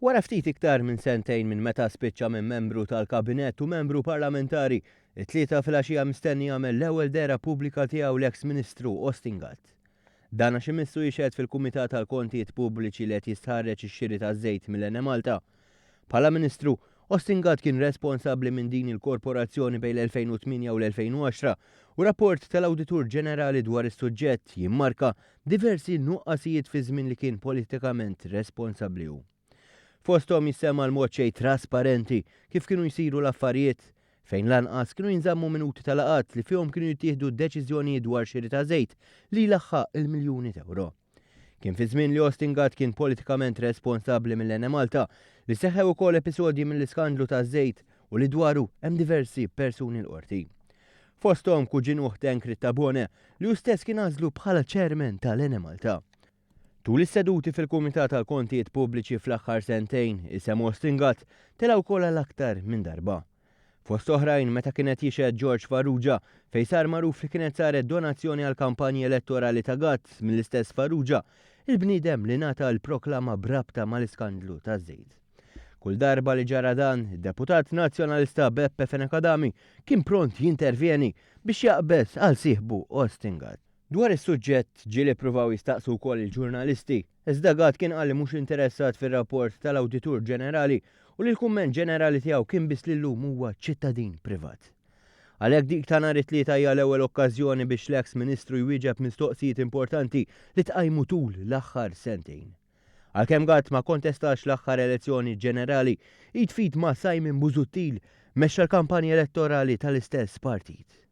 Wara ftit iktar minn sentejn minn meta spiċċa minn membru tal-Kabinett u membru parlamentari, it-Tlieta filgħaxija mistenni jagħmel l-ewwel dehra pubblika tiegħu l-eks Ministru Austin Gatt. Dan għax imissu jixhed fil-Kumitat għall-Kontijiet Pubbliċi li qed jistħarreġ ix-xiri taż-żejt mill-Enemalta. Bħala Ministru, Austin Gatt kien responsabbli minn din il-korporazzjoni bejn l-2008 u l-2010 u rapport tal-Awditur Ġenerali dwar is-suġġett jimmarka diversi nuqqasijiet fiż-żmien li kien politikament responsabbli hu. Fosthom jissemma l-mod xejn trasparenti kif kienu jsiru l-affarijiet, fejn lanqas kienu jinżammu minuti ta' laqgħat li fihom kienu jittieħdu deċiżjonijiet dwar xiri ta' żejt li jlaħħaq il-miljuni t'ewro. Kien fi żmien li Austin Gatt kien politikament responsabbli mill-Enemalta li seħħew ukoll episodji mill-iskandlu taż-żejt u li dwaru hemm diversi persuni l-qorti. Fosthom kuġinuh Tancred Tabone li hu stess kien għażlu bħala chairman tal-Enemalta. Tul is-seduti fil-Kumitat għall-Kontijiet Pubbliċi fl-aħħar sentejn, isem Austin Gatt tela' wkoll għal aktar minn darba. Fost oħrajn meta kien qed jixhed George Farrugia fejn sar magħruf li kienet saret donazzjoni għall-kampanji elettorali ta' Gatt mill-istess Farrugia, il-bniedem li ngħata l-proklama b'rabta mal-iskandlu taż-żejt. Kull darba li ġara dan, id-deputat Nazzjonalista Beppe Fenech Adami kien pront jintervjeni biex jaqbeż għal sieħbu Austin Gatt. Dwar is-suġġett ġieli ppruvaw jistaqsu wkoll il-ġurnalisti, iżda Gatt kien qal li mhux interessat fir-rapport tal-Awditur Ġenerali u li l-kumment ġenerali tiegħu kien biss li llum huwa ċittadin privat. Għalhekk dik ta' nhar it-Tlieta hija l-ewwel okkażjoni biex l-eks Ministru jwieġeb mistoqsijiet importanti li tqajmu tul l-aħħar sentejn. Għalkemm Gatt ma kkontestax l-aħħar elezzjoni ġenerali, id f'id ma' Simon Busuttil mexxa l-kampanja elettorali tal-istess partit.